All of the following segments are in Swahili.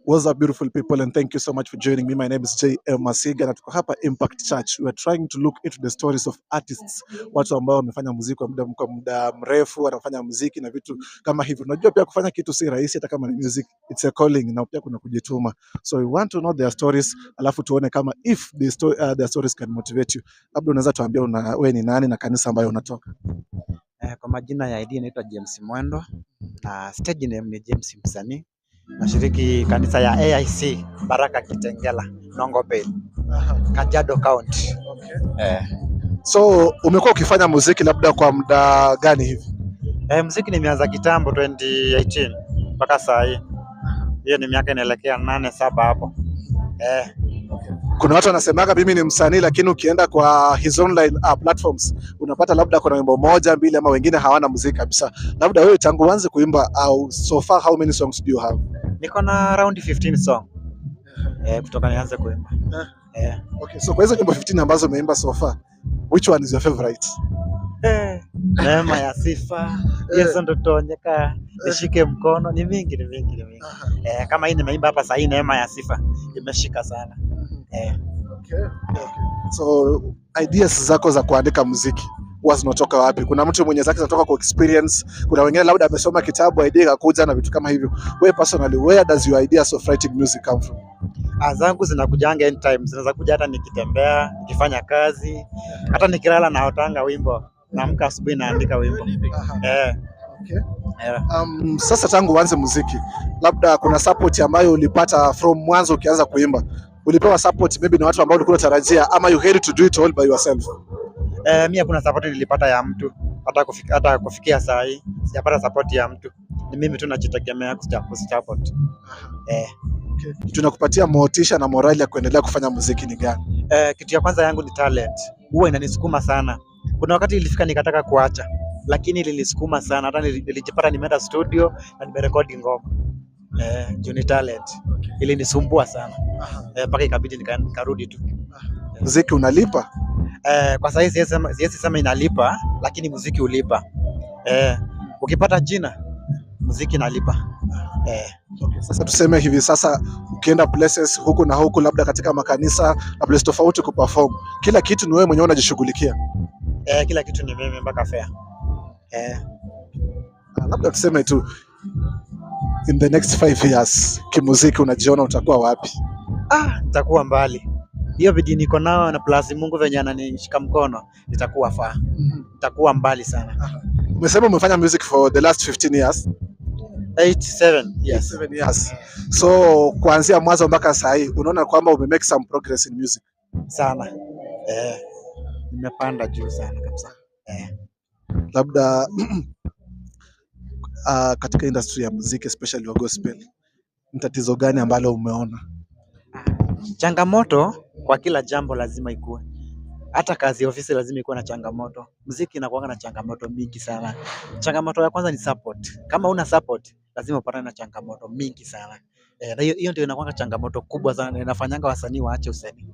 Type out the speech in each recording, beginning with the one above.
What's up, beautiful people, and thank you so much for joining me. My name is J.M. Masiga na tuko hapa Impact Church. We are trying to look into the stories of artists, watu ambao wamefanya muziki kwa muda mrefu, wanafanya muziki na vitu kama hivyo. Unajua pia kufanya kitu si rahisi, hata kama ni music, it's a calling na pia kuna kujituma. So we want to know their stories, alafu tuone kama if their stories can motivate you. Labda unaweza tuambia wewe ni nani na kanisa ambayo unatoka? Kwa majina ya ID naitwa James Mwendo na stage name ni James Msanii. Nashiriki kanisa ya AIC Baraka Kitengela, Nongobel, Kajiado County. So umekuwa ukifanya muziki labda kwa muda gani hivi? Muziki nimeanza kitambo 2018 mpaka saa hii. Hiyo ni miaka inaelekea 8, 7 hapo. Kuna watu wanasemaga mimi ni msanii, lakini ukienda kwa his online platforms unapata labda kuna wimbo moja mbili, ama wengine hawana muziki kabisa. Labda wewe tangu uanze kuimba au so far, how many songs do you have? Niko na around 15 song. Kutoka nianze kuimba. Okay, so kwa hizo nyimbo 15 ambazo umeimba so far, which one is your favorite? Neema ya sifa, Yesu ndo tonyeka, nishike mkono, ni mingi, ni mingi, ni mingi. Kama hii nimeimba hapa sasa hii Neema ya sifa imeshika sana. Okay. So ideas zako za kuandika muziki huwa zinatoka wapi? Kuna mtu mwenye zake zinatoka kwa experience, kuna wengine labda amesoma kitabu, idea ikakuja na vitu kama hivyo. Wewe personally, where does your ideas of writing music come from? Ah, zangu zinakujanga anytime, zinaweza kuja hata nikitembea, nikifanya kazi, hata nikilala naotanga wimbo, naamka asubuhi naandika wimbo. Sasa tangu uanze muziki, labda kuna support ambayo ulipata from mwanzo ukianza kuimba? Ulipewa support maybe na watu ambao ulikuwa unatarajia, ama you had to do it all by yourself? Mi hakuna support nilipata ya mtu hata kufikia saa hii sijapata support ya mtu, ni mimi tu najitegemea kujisupport. Kitu inakupatia motisha na morali ya kuendelea kufanya muziki ni gani? Kitu ya kwanza yangu ni talent, huwa inanisukuma sana. Kuna wakati ilifika nikataka kuacha, lakini ilinisukuma sana, hata nilijipata nimeenda studio na nimerekodi ngoma juu ni talent ilinisumbua sana mpaka ikabidi nikarudi tu. Muziki unalipa? Kwa sahii siwezi sema inalipa, lakini muziki ulipa. Ukipata jina, muziki inalipa. Okay. Sasa tuseme hivi sasa ukienda places huku na huku, labda katika makanisa na place tofauti kuperform, kila kitu ni wewe mwenyewe unajishughulikia? Kila kitu ni mimi mpaka fare. Ah, labda tuseme tu in the next 5 years kimuziki unajiona utakuwa wapi? Ah, nitakuwa mbali. Hiyo bidii niko nao na plus Mungu venye ananishika mkono, nitakuwa faa. Nitakuwa mbali sana. Umesema umefanya music for the last 15 years. 8, 7 years. 7 years. So kuanzia mwanzo mpaka saa hii unaona kwamba ume make some progress in music? Sana. Nimepanda juu sana kabisa. Labda katika industry ya muziki, especially wa gospel, ni tatizo gani ambalo umeona? Changamoto kwa kila jambo lazima ikuwe. Hata kazi ya ofisi lazima ikuwe na changamoto. Muziki inakuanga na changamoto mingi sana. Changamoto ya kwanza ni support. Kama huna support, lazima upatane na changamoto mingi sana. Na hiyo ndio inakuanga changamoto kubwa sana na inafanyanga wasanii waache usanii.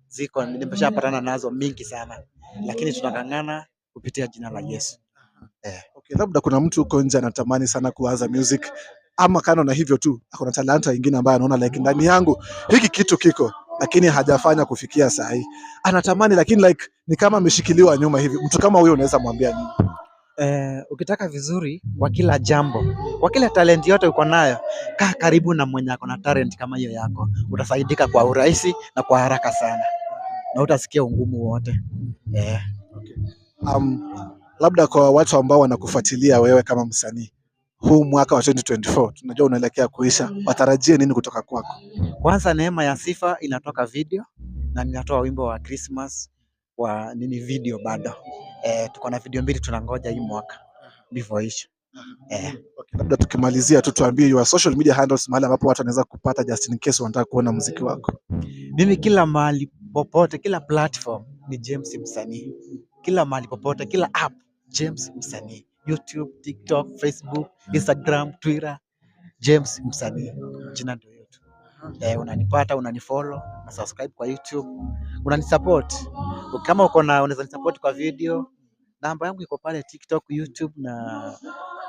Ziko nimeshapatana nazo mingi sana, lakini tunang'ang'ana kupitia jina la Yesu. Okay, labda kuna mtu huko nje anatamani sana kuanza music, ama kando na hivyo tu akona talanta ingine ambayo anaona like ndani yangu hiki kitu kiko, lakini hajafanya kufikia saa hii, anatamani lakini like ni kama ameshikiliwa nyuma hivi. Mtu kama huyo unaweza mwambia nini? Ukitaka vizuri kwa kila jambo, kwa kila talent yote uko nayo, kaa karibu na mwenye ako na talent kama hiyo yako, utasaidika kwa urahisi na kwa haraka sana, na utasikia ungumu wote. Labda kwa watu ambao wanakufuatilia wewe kama msanii, huu mwaka wa 2024 tunajua unaelekea kuisha, watarajie nini kutoka kwako? Kwanza Neema ya Sifa inatoka video na ninatoa wimbo wa Christmas wa nini video bado. Tuko na video mbili tunangoja hii mwaka before isha. Okay, labda tukimalizia tu tuambie your social media handles, mahali ambapo watu wanaweza kupata just in case wanataka kuona muziki wako. Mimi kila mahali popote, kila platform ni James Msanii. Kila mahali popote, kila app James Msanii. YouTube, TikTok, Facebook, Instagram, Twitter, James Msanii. Jina ndio hiyo tu. Unanipata, unanifollow, na subscribe kwa YouTube, unanisupport. Kama uko na unaweza nisupport kwa video, namba yangu iko pale TikTok, YouTube na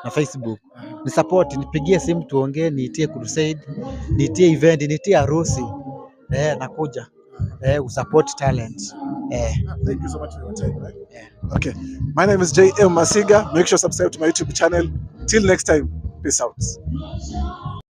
na Facebook. Ni support, nipigie simu tuongee, niitie crusade, niitie event, niitie harusi. Eh, nakuja. Eh, usupport talent. Eh. Thank you so much for your time. Right? Yeah. Okay. My name is JM Masiga. Make sure to subscribe to my YouTube channel. Till next time, peace out.